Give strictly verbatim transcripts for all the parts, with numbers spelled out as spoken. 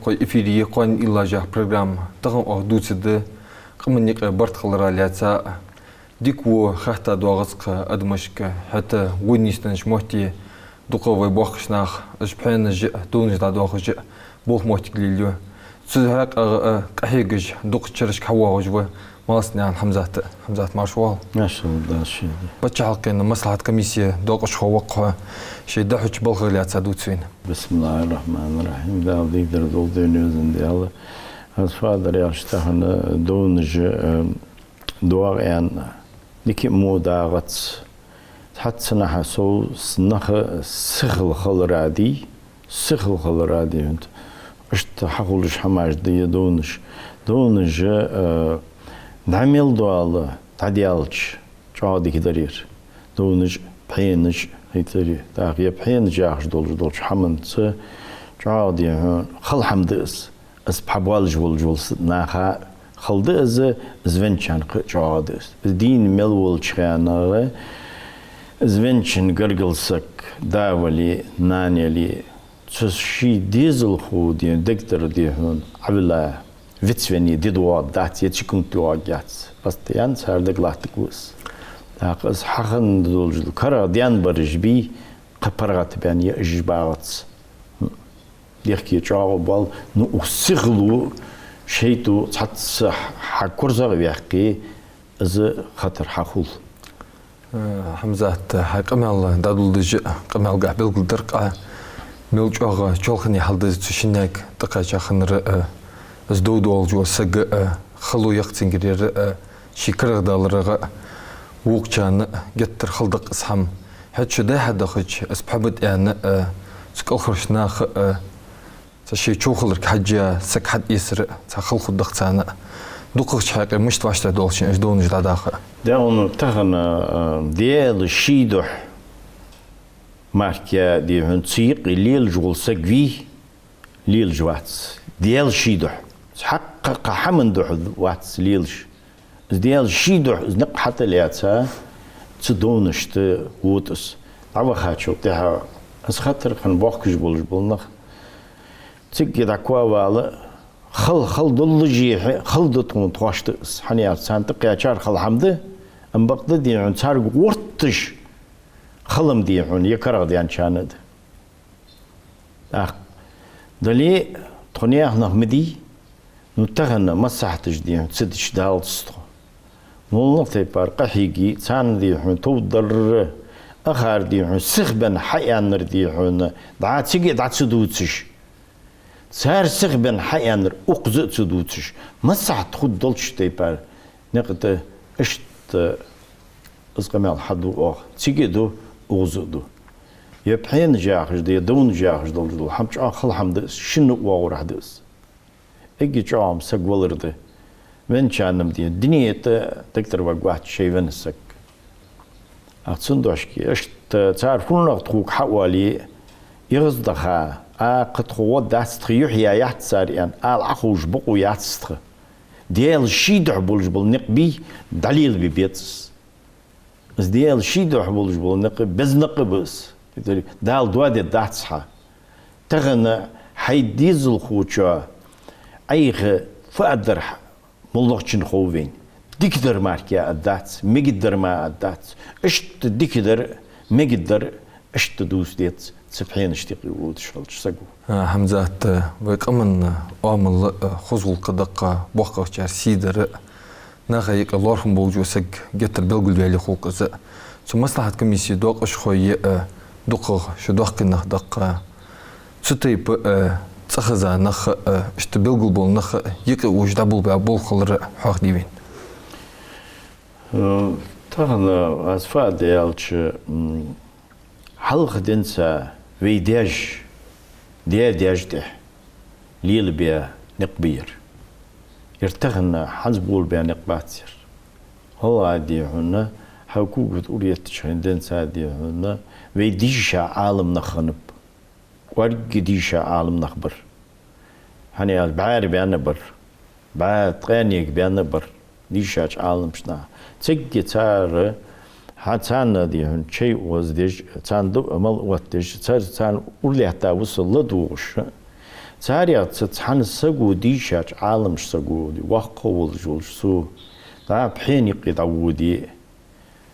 Хой эфире я «Кхоана уйлаш» яха программа. Тахан оаха дувцаргда къаман юкъе барт хиларах лаьца а, дика-во хетта доагӀац-кх адамашка, хӀаьта гӀо нийсденнача метте дукха вай боккхийча наха уж пхьенаш а, довнаш дӀадоахаш а болх-моттиг лелаю. Цу хьакъехьа а къахьегаш, дукха чарашка хьавоагӀаш ва Малсанаькъан Хьамзат. Хьамзат, марша воагӀалва. Марша воагӀалва, даш шийна. Паччахьалкхен маслахьата комиссе доакъашхо ва-кх хьо, шоай дӀахьоча балхах лаьца дувц вайна. بسم الله الرحمن الرحيم. Дала дикадар долда вайна, Везан Даьла. Аз фу дар аьлча, тахан довнаш а, э, доагӀа аьнна, дика а мо дагӀац. Цхьаццанахьа сов с-, наха сихал хилара дий, сихал хилара дий хӀанз. Иштта хьахулаш хӀамаш да е довнаш. Довнаш а, э, дӀа мел доал дӀадаьлча, чӀоагӀа дика дар ер. Довнаш а, пхьенаш а, хӀаьта ер. ТӀаккха е пхьенаш яхаш долаш долча хӀаманца чӀоагӀа, дий хьона, хала хӀама да из. Из пхьа боалаш волаш волча наха хала да из, из венначарна кхы а чӀоагӀа да из. Из дийна мел волча хана из венначун гаргара саг, да вале, нана яле, цу ший дезалхо, дий хьона, дегдар, дий хьона, Ӏовилла, вицвенна ди доагӀаргдац, е секунд доагӀаргьяц. Постоянно цар дагалаттаргва из. ТӀаккха из хьахинна долаш дола карагӀдаьнна бараш бий, кхы паргӀата баьнна е уж багӀац. Дехке чӀоагӀа боал, ну, укх сихало шайтӀо цхьацца хьа корзагӀа ваьккхе, из хатар хьахул. Э, Хьамзат, хьай къамаьл дӀадоладеш а, къамаьлгахьа белгалдаьр-кх Ӏа, мел чӀоагӀа чоалхане хьал да из цу шиннега тӀакхаьча хиннар а, э, из дов доаллаш вола саг а, э, хало я-кх цунгара ер а, э, ший карагӀдаларах а, вокхачарна а геттара хала да-кх из хӀама. ХӀаьта шо дӀа-хьа дахача, из пхьа ба аьнна а, э, цу кӀалхарча наха а, э, цхьа шоай чов хиларга хьежжа саг хьатӀаэцар а цхьа хала хургда-кх царна а. ДукхагӀча хьакъехьа мишта вӀаштӀехьадоал шоана уж довнаш дӀадаха? Дала тахан, а, Даьла ший духьа мара, дий хьона, цу юкъе лелаш вола саг вий, лелаш вац. Даьла ший духьа. Цхьаккха кхы хӀаман духьа вац лелаш. Из Даьла ший духьа из никъ хьатӀалаьца, цу довнашта вода из. ДӀавахачул тӀехьагӀа из хатар хинна бохкаш болаш бола нах. Цига дӀакхоавала, хала, хала доллашехьа, хала да тхона тхоашта из. ХӀана аьлча царна тӀакхаьчар хала хӀама да, ам бакъда, дий хьона, царга гӀерташ хала-м, дий хьона, е карагӀдаьнначарна а да. ТӀаккха дале, тхо наьха нах ма дий, ну, тахан маслахьаташ, дий хьона, ца дича далац тхо. Моллагӏа тайпара къахьийга, царна, дий хьона, товргдар, акхар, дий хьона, сихбенна хьааьннар, дий хьона, дӀа цига дӀа ца дувцаш. Цар сихбенна хьааьннар укхаза а ца дувцаш. Маслахьат хургдолча тайпара никъ тӀа иштта из къамаьл хьаду оаха. Цига а ду, укхаза а ду. Е пхьенаш яхаш да, е довнаш яхаш долаш дола хӀама чӀоагӀа хала хӀама да из, шинна а воагӀарах да из. Эггара чӀоагӀа-м саг валар да. Венначарна-м, дий хьона, дуне тӀа дагтара варгвац шоай венна саг. Ах, цудухьа иштта цар фуннагӀа тхога хьаоале, эгӀаздаха, а, кхы тхо гӀо дац, тха юхь яь яц цар аьнна, ала Ӏоховша бокъо яц тха. Даьла ший духьа болаш бола никъ бий, дӀалелабе беза из. Из Даьла ший духьа болаш бола никъ беза никъ ба из. Дала доаде дац хьа. Тахан хьай дезалхочоа Ӏайха фу аргдар хьа, моллагӀчунна хов вайна. Дикадар мара аргдац, мегаргдар мара аргдац. Иштта дикадар, мегаргдар иштта дувца деза цу пхьенашта юкъе водаш хилча саго. А, Хьамзат, вай къаман оамал а, хоза гӀулакх а да-кх боккхагӀчар сий дар а, наха юкъе лоархӀам болаш вола саг геттара белгалваьле хул-кх из. Цу маслахьата комиссе доакъашхой а дукхагӀа шо доаккхий нах да-кх. Цу тайпа, э, цӀихеза нах а, э, иштта белгалбола нах а юкъе уж дӀаболабаь болх хилар хьоахадий вайна? Э, тахан аз фу аргда аьлча, м, хьалха денз вай даьша, даь-даьша тӀехьа лелабаь никъ ба ер. Ер тахан хӀанз болабаь никъ бац ер. ХӀаьта, дий хьона, хьа когаш тӀа ура еттача хана денз, дий хьона, вай дийша Ӏаламнах хиннаб. КӀоарга дийша Ӏаламнах бар. ХӀана аьлча бӀаьра баьнна бар. БӀаь ткъаьнега баьнна бар дийшача Ӏаламнаха. Цига цар, хьа царна, дий хьона, чай оздеш, царна дуӀа-мала оттадеш, цар, царна ура лаьтта вусал ладувгӀаш, Царех цхьан саго дийшача Ӏаламча саго, воккха волаш волаш цу, дӀа пхьена юкъе дӀаводе,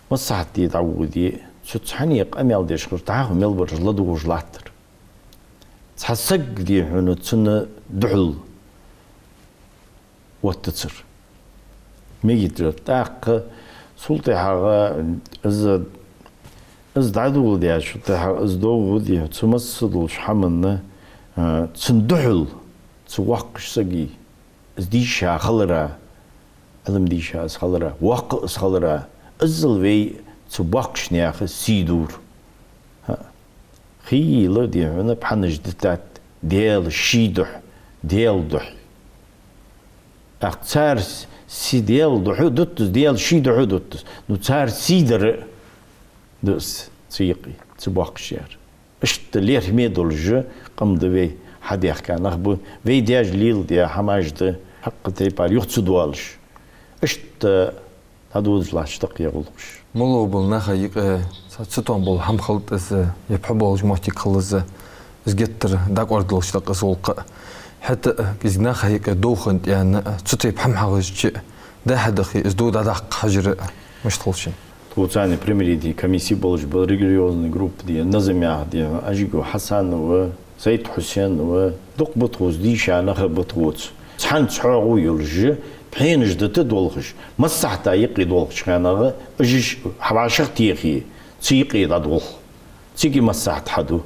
массахьате дӀаводе, цу цхьанне къамаьл деш хилча, дӀахо мел бараш ладувгӀаш латтар. Цхьа саг, дий хьона, цунна духьал оттацар. Мегийтар. ТӀаккха цул тӀехьагӀа из, из дӀадоладаьчул тӀехьагӀа из довгӀа, дий хьона, цу масса долча хӀаманна, а, цунна духьал цу воккхача сага, из дийша хилара, Ӏилма дийша из хилара, воккха из хилара, иззал вай цу боккхийча наьха сий дора. ХӀаа. Хийла, дий хьона, пхьанаш дитад Даьла ший духьа, Даьла духьа. ТӀаккха цар с-, сий Даьла духьа дут из, Даьла ший духьа дут из. Ну, цар сий дар а да из цу юкъе, цу боккхийчар. Иштта лерхӀаме долаш къам да вай хьадаьхка нах ба, вай даьша леладаь хӀамаш да, хьакъ тайпара юха ца доалаш. Иштта дӀадодаш латташ да-кх ер гӀулакхаш. МоллагӀа бола наха юкъе цхьа цатоам бола хӀама хилда из, е пхьа болаш моттиг хилда из, из геттара дӀакӀордалуш да-кх из гӀулакх. ХӀаьта а кӀезига наха юкъе довхан тӀа а, цу тайпа хӀама хьахезача, дӀа-хьа дахе, из дов дӀадаккха хьажар а мишта хул шун? Тхоца цхьана примирительни комисси болаш ба, религиозни группа, дий хьона, Назамех, дий хьона, Ажиго Хьасанов, Сайт-Хьусенов, дукха ба тхоца, дийша нах а ба тхоца. Цхьан цхьоагӀо йолаш, пхьенаш дита долхаш, массахьата юкъе долхача хана, уж хьавӀашагӀтехе, цу юкъе дӀадолх. Цига массахьат хьаду.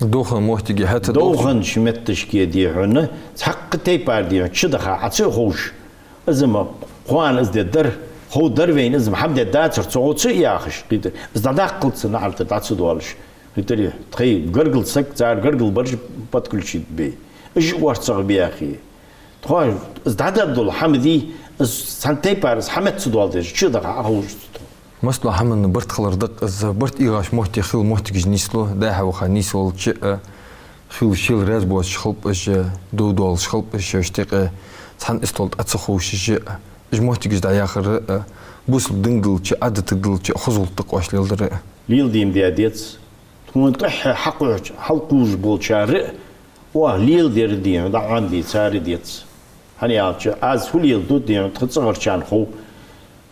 Довхан моттиге хӀаьта довхан долхача метташке, дий хьона, цхьаккха тайпара, дий хьона, чудаха Ӏа ца ховш. Из-м кхоана из де дар, хов дар вайна, из-м хӀама де дацар, цу гӀо ца яхаш, кхийтар. Из дӀадаккхалца наӀар тӀа дӀа ца доалаш. Кхийтарий, тхоай гаргара саг, цар гаргара бараш подключить бе. Уж орцагӀа баьхе. Тхо из дӀадоаладу хӀама, дий, из цхьан тайпара из хӀама ца доаладеш, чудаха Ӏа ховш ца тхо. Массадола хӀаманна барт хилар да-кх из, барт эгӀаш моттиг хила моттигаш нийслу, дӀа-хьа ваха нийсвелча а, хила шел раьза боацаш хилба уж, дов доалаш хилба уж, шоашта юкъе цхьан истола тӀа Ӏа ца ховшаш а, уж моттигаш дӀаяхар а, бусалба дин далча, Ӏадатага далча хоза гӀулакх да-кх оаш леладар а. Леладе-м даь деза. Тхона тӀехьа хьакхухьача, хьалкхувш болчар а, оаха леладер, дий хьона, дӀа Ӏомаде цар а деза. ХӀана аьлча, аз фу леладу, дий хьона, тха цӀагӀарчарна хов.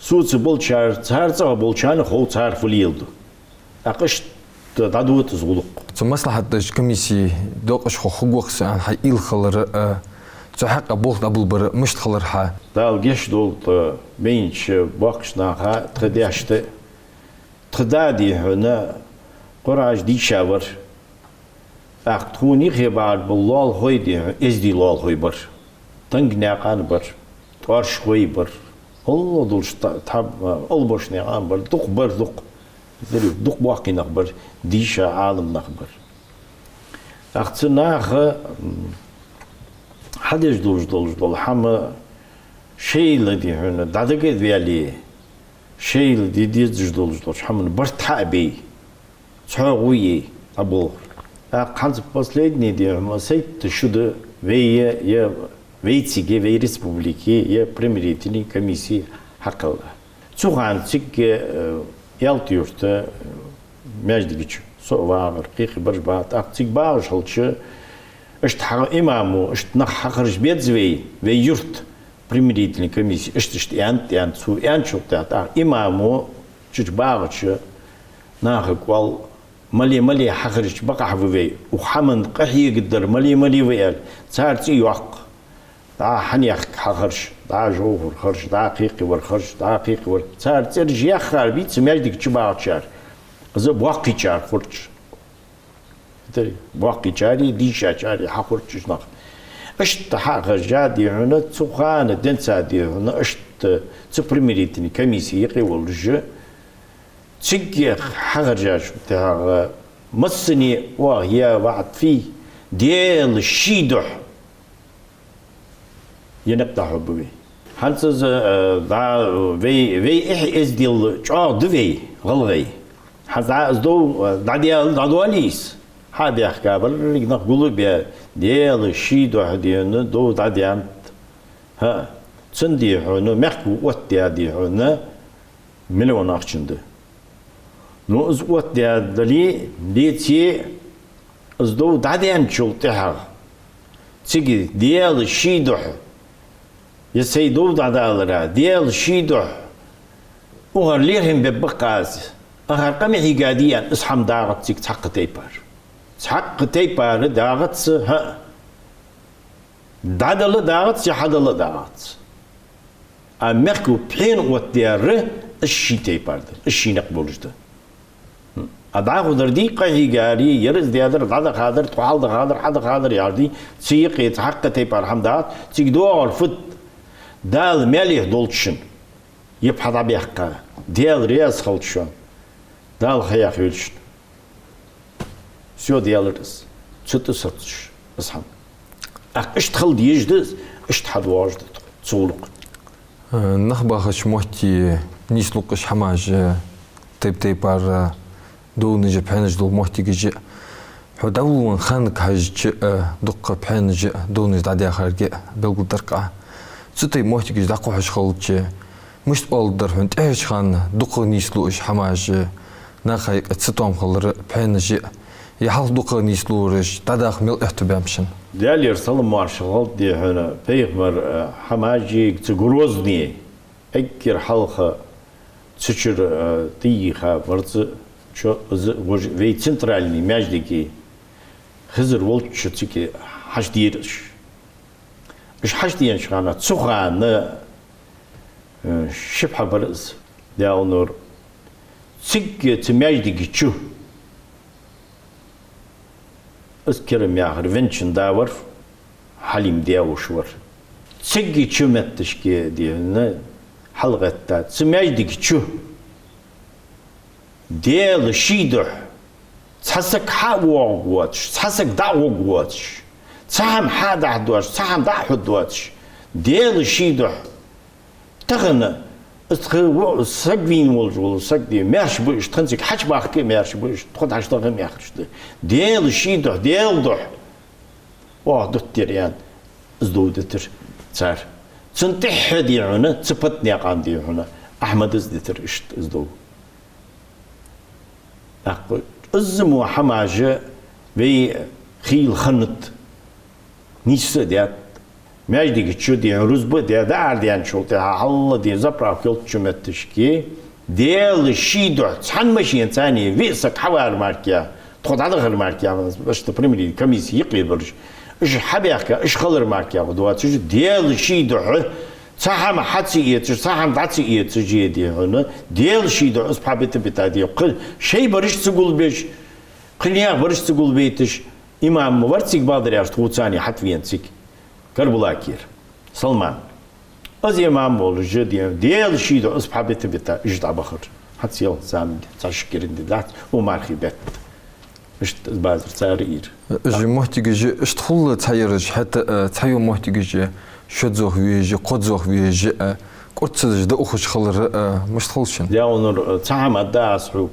Соца болчар, цар цӀагӀа болчарна хов, цар фу леладу. ТӀаккха иштта дӀадода из гӀулакх. Цу маслахьатдеш комисси докъашхо хургва-кх со аьнна хьа уйла хилар а, цу хьакъехьа болх дӀаболабар а мишта хилар хьа? Дала гешт долда тха байнача боккхийча наха, тха даьшта. Тха да, дий хьона, Къуръан дийша вар. ТӀаккха тхона юхе багӀаш бола лоалахой, дий хьона, эздий лоалахой бар. Танга наькъан бар, тӀоаршхой бар. ГӀалгӀа долаш та-, та-, албошта наькъан бар, дукха бар, дукха. Дукха боккхий нах бар, дийша Ӏалам нах бар. ТӀаккха цу наха, м, хьадеш долаш долаш дола хӀама шоайла, дий хьона, дӀадагаваьле, шоайла де дезаш долаш долча хӀаман барт хьа а бе, цхьоагӀо е, дӀаболхар. ТӀаккха хӀанз последний, дий хьона, Сайт-Шуда вай, е вай цига, вай республике, е примирительни комисси хьакхелла. Цу хана цига, э, Ялта-Юрта, э, маьждига чу со а вагӀар, кхы-кхы бараш багӀар. ТӀаккха цига багӀаш хилча, иштта хьа-, имамо, иштта нах хьахаржа беза вай, вай юрта примирительни комисси, иштта-иштта аьннад, аьннад цо, аьнначул тӀехьагӀа тӀаккха имамо чу багӀача, наха кӀоал, мала-мала хьахаржача бакъахьа ва вай, укх хӀаман къахьегаргдар мала-мала ва аьле, цар цӀи йоаккх. ДӀа хьанехк хьахаржа, дӀа жовхьар харжа, дӀа кхы-кхы вар харжа, дӀа кхы-кхы вар. Цар цӀераш яьхар бий цу маьждига чу багӀачар. Из боккхийчар хургда. Боккхийчареи дийшачареи хьахургда уж нах. Иштта хьа а харжа, дий хьона, цу хана денз а, дий хьона, иштта цу примирительни комисси юкъе волаш, цига хьахаржачул тӀехьагӀа массане оаха яь ваӀад фуй, Даьла ший духьа. Е никъ дӀахьоргба вай. ХӀанз из, э, дӀа, вай, вай эхь-эздел чӀоагӀа да вай, гӀалгӀай. ХӀанз дӀа из дов, э, дӀадаьнна, дӀадоале из, хьа а даьхка, берригаш нах гулбаь, Даьла ший духьа, дий хьона, дов дӀадаьннад. ХӀаа, цунна, дий хьона, мехка оттадаь, дий хьона, миллион ахчан да. Ну, из оттадаь дале, деце, из дов дӀадаьнначул тӀехьагӀа, Цига Даьла ший духьа, е сай дов дӀадалара, Даьла ший духьа, укхар лерхӀам бергба-кх аз, акхар къа ма хьийгадий аьнна, из хӀама дагӀац цига цхьаккха тайпара. Цхьаккха тайпара дагӀац, хӀаъ. ДӀадала дагӀац, е хьадала дагӀац. А мехка пхьена оттадаьр, из ший тайпара да, из ший никъ болаш да. А дӀахо дар дий, къа хьийгари, ер из даьдар, дӀадахадар, тхо хьалдахадар, хьадахадар яхар дий, цу юкъе цхьаккха тайпара хӀама дац, цига доагӀар фуд? Дала маьлехь долча шун, е пхьа дӀабаьккха, Даьла раьза хилча шун, Дала ха яхь йойла шун. Всё, даьлар из. Цу тӀа соцаш из хӀама. ТӀаккха иштта хила дезаш да из, иштта хьадоагӀаш да тхо цу гӀулакха. Э, нах бахача моттиге нийслу-кх уж хӀамаш, э, тайп-тайпара, э, довнаш а, пхьенаш а дола моттигаш а. Хьо дӀаволавенна ханага хьежача, э, дукха пхьенаш а, довнаш дӀадаьхарга а белгалдар-кх Ӏа. Цу тайпара моттигаш дӀакхухьаш хилча, мишта оаларгдар хьона, тӀехьарча хана дукха нийслу уж хӀамаш, наха юкъе цатоам хилар, пхьенаш а, е хьалха дукха нийслураш, дӀадаха мел аьттув баьннаб шун? Даьлера салам-моаршал хилда, дий хьона, пайхамара, э, хӀамаш а, цу Грозне, эггара хьалха цу чура, э, тӀайийха барзкъа чо, из вож-, вай центральни маьждиге, Хизар волча цига хьачудеар уж. Уж хьачуденача хана, цу хана, э, ши пхьа бар из, Даьла нур. Цига цу маьждига чу, из керам яхар венначун да вар, Хьалим даь-воша вар. Цига чу метташка, дий хьона, хьалгӀетта, цу маьждига чу Даьла ший духьа цхьа саг хьа а воагӀаргвоацаш, цхьа саг дӀа а гӀоргвоацаш, цхьа хӀама хьа а дахьдоацаш, цхьа хӀама дӀа а хьудоацаш, Даьла ший духьа. Тахан из тха во-, саг вийна волаш вола саг, дий, маьрша ба уж, тхона цига хьачубахка а маьрша ба уж, тхо дӀачудаха а мехараш да. Даьла ший духьа, Даьла духьа оаха дутт ер аьнна, из дов дитар цар. Цунна тӀехьа, дий хьона, цу Патнаькъан, дий хьона, Ахьмада из дитар иштта из дов. ТӀаккха из мо хӀамаш вай хийла хиннад, нийсса а даьд. Маьждига чу, дий хьона, рузба а даь, дӀаарадаьнначул тӀехьагӀа хьалла, дий, заправка йолча метташка Даьла ший духьа цхьан машенаца виъ саг хьавар мара, тхо дӀадахар мара, иштта примери комисси юкъе бараш, уж хьабаьхка, уж хилар мара доацаш, Даьла ший духьа цхьа хӀама хьа ца эцаш, цхьа хӀама дӀа ца эцаш, дий хьона, Даьла ший духьа из пхьа бита-бита, дий, кхы шоай бараш ца гулбеш, кхы наьха бараш ца гулбайташ, имам вар цига, бакъдар аьлча, тхоца хьатӀавена цига Карабулакера Салман. Из имам волаш, дий, Даьла ший духьа из пхьа бита-бита уж дӀабахар. ХӀанз ялх зама ди, цхьа ши керен ди дац, укх мархий бетта. Иштта из базар цар ийра. Уж моттигаш, иштта хул цхьаераш, хӀаьта, э, цхьайола моттигаш шозза везаш, кхозза везаш, э, кӀорццадеш да ухаш хилар, э, мишта хул шун? Даьла нур, э, цхьа хӀама аргда аз хьога.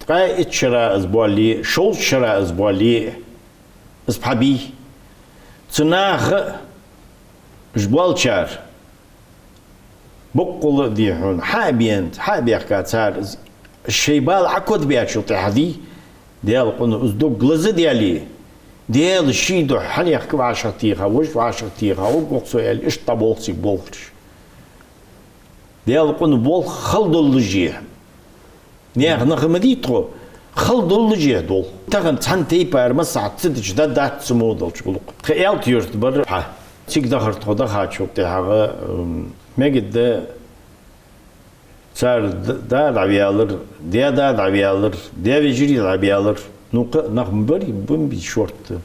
Ткъаь итт шера из боале, шовзткъа шера из боале, из пхьа бий. Цу наха, уж боалачар, боккъала, дий хьона, хьа а бена, хьа а баьхка цар, из шоай бала Ӏокодабаьчул тӀехьагӀа, дий, Даьла къуна из дог лазадаьле, Даьла ший духьа хьанехк вӀашагӀтеха, вож вӀашагӀтеха, гӀоргва-кх со аьле, иштта дӀаболх цига болхараш. Даьла къуна болх хала доллаше, наьха нах ма дий тхо, хала доллаше долх. Тахан цхьан тайпара массахьа ца дича да дац цу мо долча гӀулакха. Тха Аьлта-Юрта бар пхьа. Цига дахар тхо дахачул тӀехьагӀа, м, мегаргда, цар д-, да дӀаваьлар, даь-да дӀаваьлар, даь-вежарий дӀабаьлар. Ну, кхы а нах ма барий, бан бий шортта.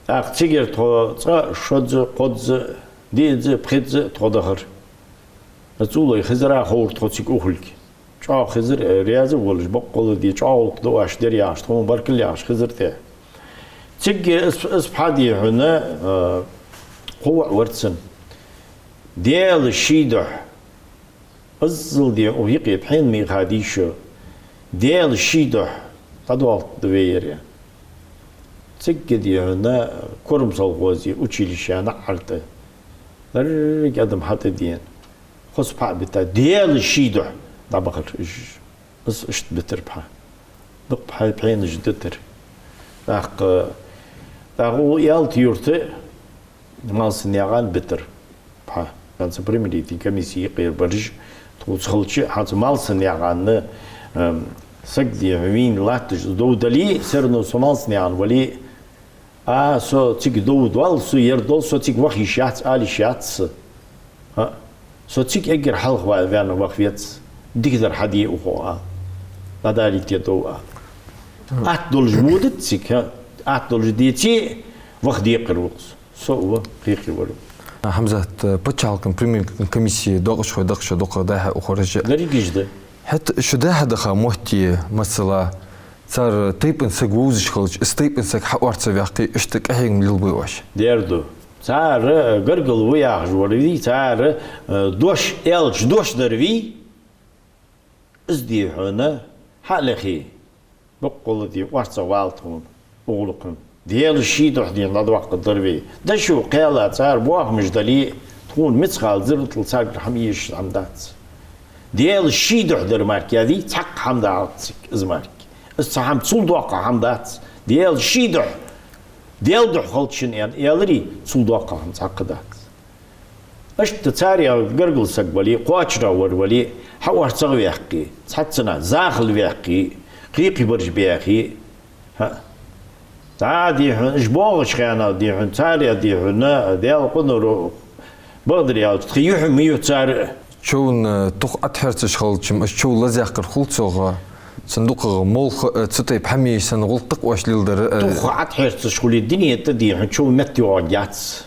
ТӀаккха цигара тхо цкъа, шозза, кхозза, диъазза, пхезза тхо дахар. Из цул а Хизара ховра тхо цига ухилга. ЧӀоагӀа Хизар, э, раьза а волаш, боккъала, дий, чӀоагӀа гӀулакх да оаш дер яхаш, тхона баркал яхаш Хизар тӀа. Цига из, из пхьа, дий хьона, э, кхо воӀ вар цун. Даьла ший духьа, иззал, дий, укх юкъе пхьена миха дийша, Даьла ший духьа дӀадоалийтаргда вай ер. Цига, дий хьона, Кормсолхозе училище наӀарга тӀа деррига адам хьатӀадена, хоза пхьа а бита, Даьла ший духьа дӀабахар уж. Из иштта битар пхьа. Дукха пхьа-, пхьенаш дитар. ТӀаккха, тӀаккха укх Аьлта-Юрта Малсанаькъан Битар. Пхьа, хӀанз цу примирительной комиссе юкъера бараш, тхоца хилча, хӀанз цу Малсанаькъан, эм, саг дий хьона вийна латташ дов дале, все равно со Малсанаькъан вале, а, со цига дов доал, со ер доал, со цига ваха йиш яц, ала йиш яц са. А, со цига эггара хьалха ва-, ваьнна ваха веза, дикадар хьаде укхо, а. ДӀадалийта дов, а. Атта долаш водац цига, а. Атта долаш деце, ваха декхар ва-кх со. Со ва, кхы-кхы вар. Хьамзат, э, паччахьалкхен примирительной комиссе доакъашхой дахача дукха дӀа-хьа ухараш. Дерригаш да. ХӀаьта шу дӀа-хьа даха моттиг, масала, цар тайпан саг вовзаш хилча, из тайпан саг хьаорцаваьккхе, иштта къахьегам лелабой оаш? Дера да. Цар, э, гаргара ва яхаш вар вий, цар, э, дош, аьлча дош дар вий, из дий хьона хьалехе. Боккъала дий хьона орцагӀвала тхона, угӀулакхана. Даьла ший духьа дий хьона дӀадоаккхаргдар вай. Дошо кхаьлла цар бохамаш дале, тхона мискъала зарратал царгара хӀама эшаш хӀама дац. Даьла ший духьа дар мара кхы дий, цхьаккха хӀама далац цига из мара. Из цхьа хӀама цул доккха хӀама дац. Даьла ший духьа, Даьла духьа хилда шун аьнна аьларе, цул доккха хӀама цхьаккха дац. Иштта царех гаргара саг вале, кхоачарагӀа вар вале, хьаорцагӀваьккхе, цхьаццанахьа захалваьккхе, кхы-кхы бараш баьхе. ХӀа. ДӀа дий хьона, уж боагӀача хана дий хьона, царех дий хьона, Даьла къиноро бакъдар аьлча, тха юхь ма ю цар. Човна, э, тух Ӏотхьерцаш хилча-м, уж чов лазаяккхар хул цох, цун дукхагӀа молха, э, цу тайпа хӀама еш санна гӀулакх да-кх оаш леладер, э. Тух Ӏотхьерцаш хуле, дунен тӀа дий хьона чов меттайоагӀаргьяц.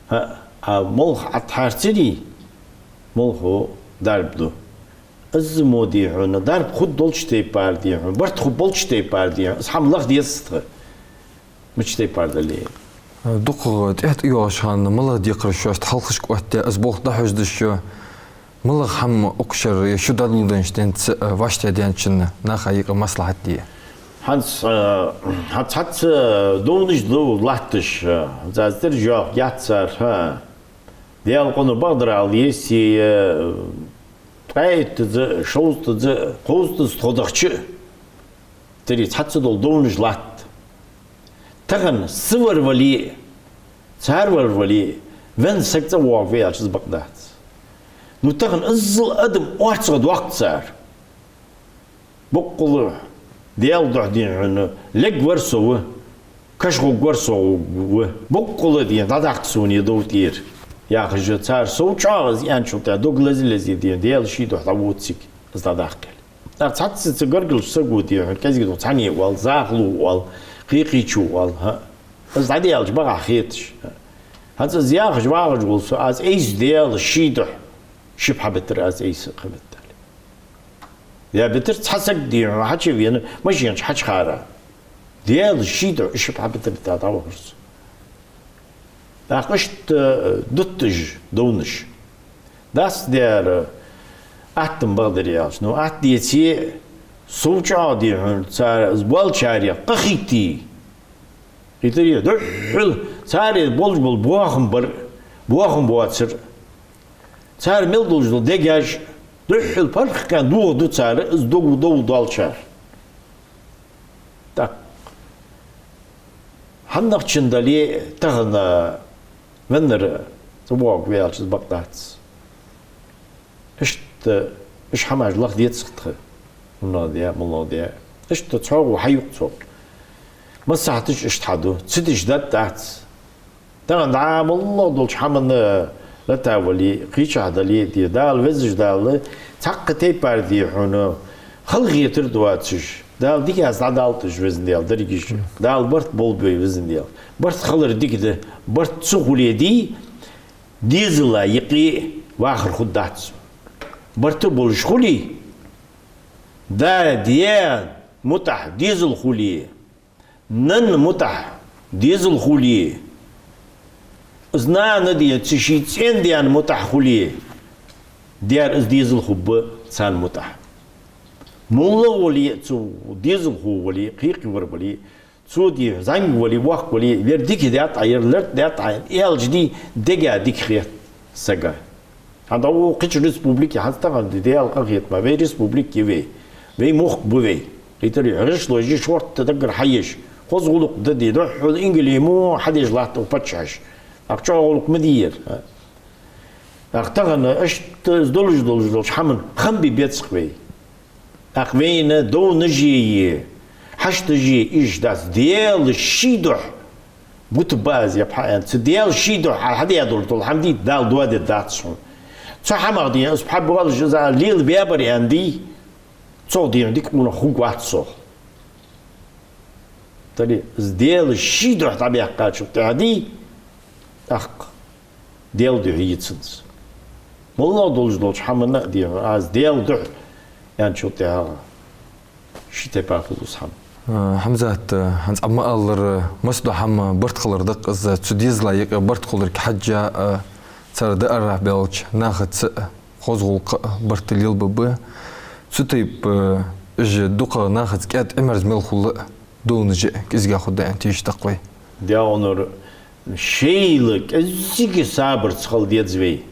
ХӀа, а молха Ӏотхьарцаре, молхо дарба ду. Из мо дий хьона, дарба хургдолча тайпара дий хьона, барт хургболча тайпара дий хьона, из хӀама лаха деза тха. Мича тайпара дале. ДукхагӀа тӀехьа тӀайоагӀача хана малагӀа декхараш шоашта хьалхашка оттадаьд, из болх дӀахьожадеш шо? МалагӀа хӀама укх шера е шу дӀадоладеннача денца, э, вӀаштӀехьадаьнначунна наха юкъе маслахьат де? ХӀанз, э, хӀанз цхьацца довнаш да латташ, э, хӀанз аз тӀера жоп яц цар, хӀа. Даьла къиноро бакъдар ала еза, е, э, ткъаь иттаза, шовзткъаза, кховзткъаза тхо дахча, тӀера цхьацца дола довнаш латт. Тахан са вар вале, цар вар вале, венна саг цӀавоагӀа ва аьлча, из бакъ дац. Ну, тахан иззал адам орцагӀдоаккх цар. Боккъала Даьла духьа дий хьона лергвар со ва, каша гӀоргвар со ва, боккъала дий хьона дӀадаккха сона ер дов тӀера, яхаш, цар сов чӀоагӀа из аьнначул тӀехьа дог лаза-лаза дий хьона Даьла ший духьа дӀавода цига, из дӀадаккха. ТӀаккха цхьацца цу гаргарча саго дий хьона кӀезига духьа цхьанне оал, захало оал, кхы-кхычо оал, хӀа. Из дӀадаьлча бакъахьа хеташ. ХӀанз из яхаш вагӀаш вола со, аз айса Даьла ший духьа ши пхьа битар, аз айса кхы меттел. Я битар цхьа саг дий хьона хьачувена, машина чу хьачухьара. Даьла ший духьа ши пхьа битар дита дӀавахар со. ТӀаккха иштта, э, дут уж довнаш. Дац дера, атта-м бакъдар аьлча. Ну, атта деце, сов чӀоагӀа дий хьона цар из болчарех къахийте. Кхы тӀера духхьал царех болаш бола бохам бар, бохам боацар. Цар мел долаш дола дегаш духхьал паргӀата хана дохаду цар, из дов, дов доалачар. ТӀаккха хӀаннахчун дале, тахан веннар цӀавоагӀа ва аьлча, из бакъ дац. Иштта уж хӀамаш лаха деза-кх тха. МалагӀа да, малагӀа да. Иштта цхьоагӀо хьаюкъ цох. Массахьаташ иштта хьаду, цу деш дад дац. Тахан дӀа малагӀа долча хӀаманна лата вале, кхычахьа дале, дий, Дала, Везача Дала, цхьаккха тайпара дий хьона, халахетар доацаш, Дала дика аз дӀадалийташ, Веза Даьла, дерригаш. Дала барт болба вай, Веза Даьла. Барт хилар дика да, барт ца хуле дий, дезала юкъе вахар хургдац. Барт болаш хуле, да, даь мутӀахьа дезал хуле, нанна мутӀахьа дезал хуле, из нана дий хьона цу ший цӀен-даьна мутӀахьа хуле, дера из дезал хургба царна мутӀахьа. МоллагӀа вале а, цу дезалхо вале а, кхы-кхы вар вале а, цо дий хьона зӀамига вале а, воккха вале а, ер дика даьд Ӏа, ер лерт даьд Ӏа аьнна аьлча дий, дега дика хет сага. ХӀанз дӀавода кхыча республике, хӀанз тахан дий, Даьла къахетамца, вай республика я вай, вай мохк ба вай. Кхы тӀера гӀишлош я шортта даггара хьаеш, хоза гӀулакх да дий, духхьал ингале мо хьадеш латт укх паччахьаша. ТӀаккха чӀоагӀа гӀулакх ма дий ер. ТӀаккха тахан иштта из долаш, долаш долча хӀаман хам бе беза-кх вай. ТӀаккха вайна довнаши, хьашташи уж дац, Даьла ший духьа бутаргба аз ер хӀама аьнна. Цу Даьла ший духьа хьа-, хьадаь долаш дола хӀама дий, Дала доаде дац хьона. Цу хӀамах дий, аз пхьабоалаш из лелабаьбар аьнна дий, цох дий, дика къонах хургвац сох. Тари, из Даьла ший духьа дӀабаьккхачул тӀехьагӀа дий, тӀаккха Даьла духьа йицанза. МоллагӀа долаш долча хӀаманна а дий, аз Даьла духьа аьнначул тӀехьагӀа ши тайпара хул из хӀама. А, Хьамзат, а, хӀанз Ӏа ма аллара, массадола хӀама барт хилар да-кх из, цу дезала юкъе барт хуларга хьежжа а, цар даарах баьлча нахаца а, хоза гӀулакха а барт лелабергба. Цу тайпара, э, уж дукха нахаца кӀаьда Ӏимерза мел хул а, довнаш а кӀезига хургда аьнна тешаш да-кх вай. Даьра, шоайла кӀезига сабарца хила деза вай.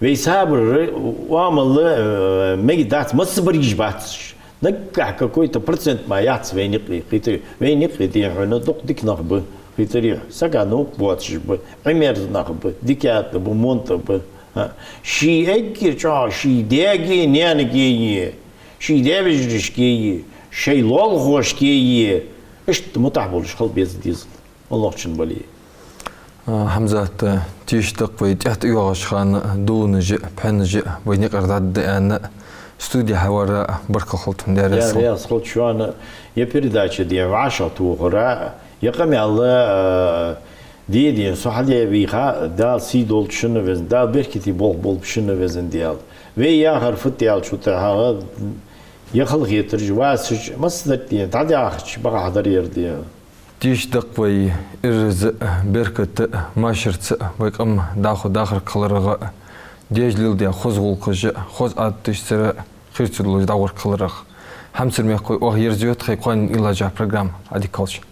Вай сабар, оамал, э, мегаргдац, массабараш бац уж. Наггахьа какой-то процент мара яц вайна юкъе, кхийтарий. Вайна юкъе дий хьона дукха дика нах ба, кхийтарий. Сага новкъа боацаш ба, Ӏимерза нах ба, дикагӀа ба, монта ба. А, ший эггара чӀоагӀа ший даьгеи наьнагеи, ший даь-вежарашкеи, шоай лоалахошкеи иштта мутӀахьа болаш хила беза дезал, моллагӀчун бале. А, Хьамзат, тешаш да-кх вай, тӀехьа тӀайоагӀача хана довнаш а, пхьенаш а вайна юкъера дӀадаргда аьнна, студе хьавара баркал хилда хьона, Даьра раьза хилва. Даьра раьза хилва шоана, ер передача дий вӀашагӀтохара, ер къамаьл, а, дий, дий, со хьадаь вийха, Дала сий долда шун, Веза, Дала беркате болх болба шун, Веза Даьла. Вай яхар фуд аьлча тӀехьагӀа, ер халахетараш, васаш, массадар дий, дӀадахача бакъахьа дар ер дий. Тешаш да-кх вай, ираз а, беркат а, машарца а вай къам дӀахо дахаргхиларах а, деш леладаь хоза гӀулакхаш а, хоза Ӏадаташцара а хир ца долаш дӀагӀоргхиларах. Хьамсара мехкахой, оаха ерзаю тха кхоанен уйлача программа. Ӏадика хийла шун.